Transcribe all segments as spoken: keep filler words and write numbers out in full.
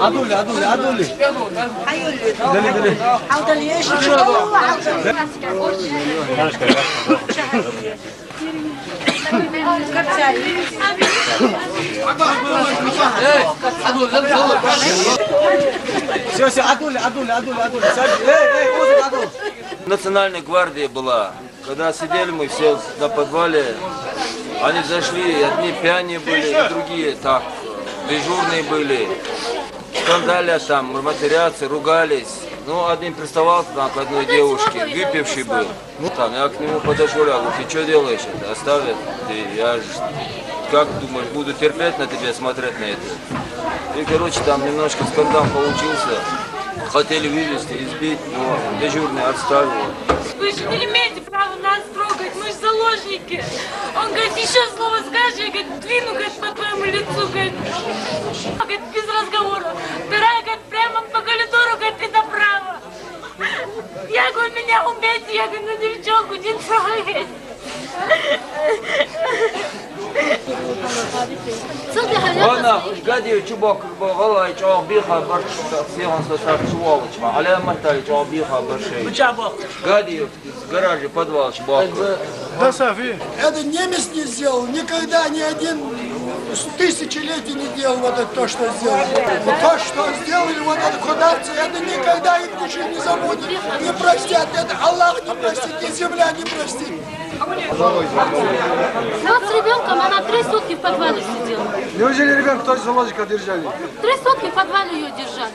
Адули, адули, адули. Дали, дали. Всё, всё, адули, адули, адули, адули. Сади, эй, эй, узик, адули. Национальной гвардии была. Когда сидели мы все на подвале, они зашли, одни пьяные были, и другие так, дежурные были. Скандалят там, матерятся, ругались. Ну, один приставал там к одной девушке, выпивший был. Ну, там, я к нему подошёл, я говорю: «Ты чё делаешь это? Оставь это. Ты, я ж, как думаешь, буду терпеть на тебя, смотреть на это?» И, короче, там немножко скандал получился. Хотели вывести, избить, но дежурный отставил. Вы же не имеете права нас трогать, мы же заложники. Он говорит: «Ещё слово скажешь, я, говорит, двину, говорит, по твоему лицу», говорит. Говорит, без разговора. Вторая, говорит, прямо по коридору, говорит, и направо. Я говорю: «Меня убейте», я говорю: «На девчонку не трогайте». Вана, уж Гадиев чубохкаргба, гӀалгӀай чӀоагӀа бийха бараш, сиха со сарт чувоалача, Ӏаламат Ӏаьлий чӀоагӀа бийха бараш. Гадиев из гаража подвала чу бохкаргба. Да, Сафи. Это немец не сделал, никогда ни один с тысячелетий не делал вот это, то, что сделал. Вот то, что сделали вот это кхоъ дарца, это никогда и в души не забудет, не простят. Это Аллах не простит, и земля не простит. Вот с ребёнком она три сутки в подвале сидела. Неужели ребёнка тоже заложника держали? Три сутки в подвале её держали.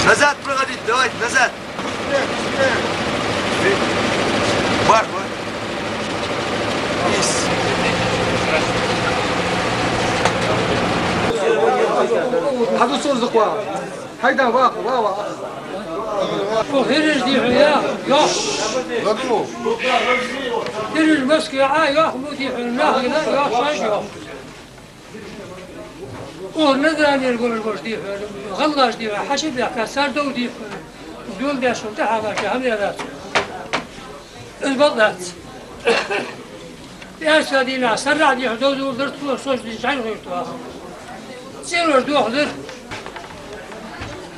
Назад проходите, давайте, назад. Барху. Ис. Хьадусу зукъа. Хьайда, ваха, ва, ва. О, хӀираж дий хьона, я, йоах. ХӀираж Москве Ӏа, йоах, мо дий хьона, нах гина, йоах, шоаш, йоах. О, Назранера гуржаш дий хьона, гӀалгӀаш дий хьона, хьаша баьхка, сардов дий хьона. Дул деш хьона, тӀехьа ваша, хӀама яр дац. Из бакъ дац. ПӀаьраска дийнахьа саррахьа дий хьона, дов дуллар тхо, сож дийша жӀаьна гӀуьрту аха. ЦӀенош дохлар.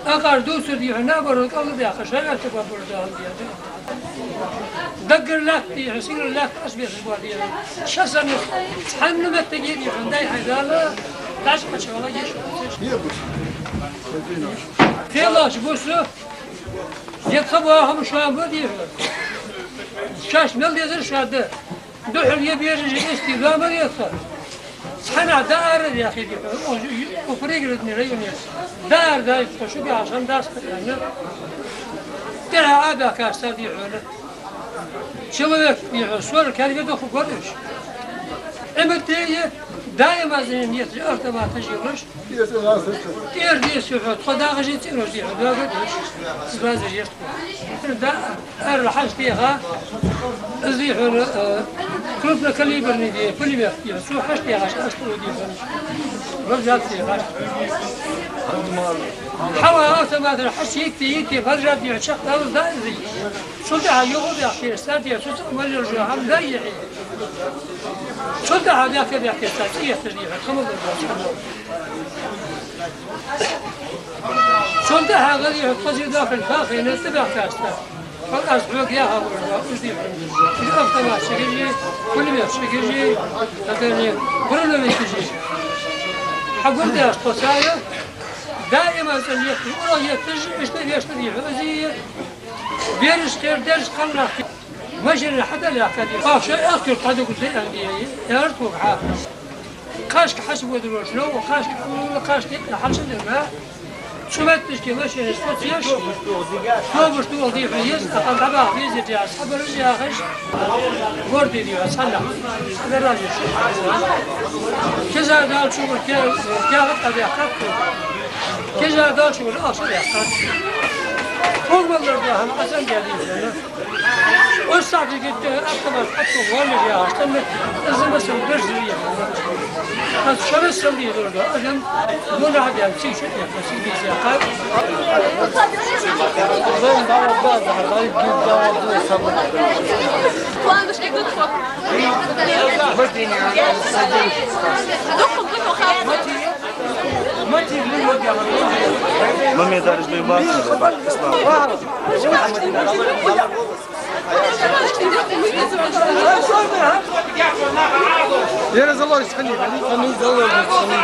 Акхар дувцар дий хьона, наоборот, кӀалла баьхка, шоай гӀертаргбар да хӀама дий хьона. Даггара латта дий хьона, сигала латта ас бесаш бола дий хьона. Ша санна, цхьанна меттиге дий хьона, дай хьай Дала, дӀачу кхача вала еш. Фелаш бусу, е тха бахам шоан ба дий хьона. Шоаш мел дезар шоаш да. Духьал е бераш истий ламар е тха. Цхьаннахьа дӀа ара яхе дий хьона, о, у Пригородный районе. ДӀа ара даьй тхо, шу баьхаш хӀама дац тха аьнна. ТӀехьа Ӏа баьхкача цар дий хьона. Человек дий хьона, сора кӀалга доху гордаш. Ӏимат тӀе е даим аз ниет автоматаш йолаш. ТӀера дийса хьо, тхо дагӀаш цӀенош дий хьона, дагӀа деш, базар еш тхо. Да, ара хьаштеха, из дий хьона, э, крупнокалиберный дий, пулемёт дий хьона, цо хьаштехаш, ас тӀа дий хьона. Базар дий хьона. Хьава автоматра хьаштийти, йити, базар дий хьона, чакхдалар да из. Цул тӀехьа юха баьхкача, сар дий хьона, цу цӀа маллар жо, хӀама да йихье. Цул тӀехьа баьхка, баьхка, цар цӀи етташ дий хьона, хамаллар да, хамаллар. Цул тӀехьагӀа дий хьона, тхо зе дахар хьахийна, тӀабаьхкача. Хьал аз хьога яхар да, уж дий хьона. Уж автоматчикаш, пулемётчикаш, хӀаьта броневикаш. Хьагурдаьш тхо царна, даим аз цӀа етташ, урал етташ, иштта вешта дий хьона, узи. Бераш кхер, дерригаш кхалнах. Машина хьадала яхкад. Бахша ахтур хьадугу зеан дий, яр тхога хьа. Кхашка хьачу бодраш, лоу, кхашка хьула, кхашка хьачу дага. Цу метташка машина соцеш. Тобуш дугӀал дий хьона еза, акхар дӀабаха веза дий, схьабараш яхаш. Горди дий хьона, схьанах. Гаражаш. Кеза дал чугур ке-, кягӀат тӀабаьхкад. Кеза дал чугур ахча баьхкад. Фугмаллар да хӀама Ӏасан дий хьона. Оццахь дигит автобус хьатӀа валлар яхаш, тӀаккха из масал берзар яхаш. Аз шоана саллий дорда, адам гуна хьадам цийша яхаш, сидис яхаш. План уж эгут фо. Духу гуна хьа. Мамедарыш бен бахтин бе, бахтин ислам. Яра заложит, хани, хани, хани заложит, хани.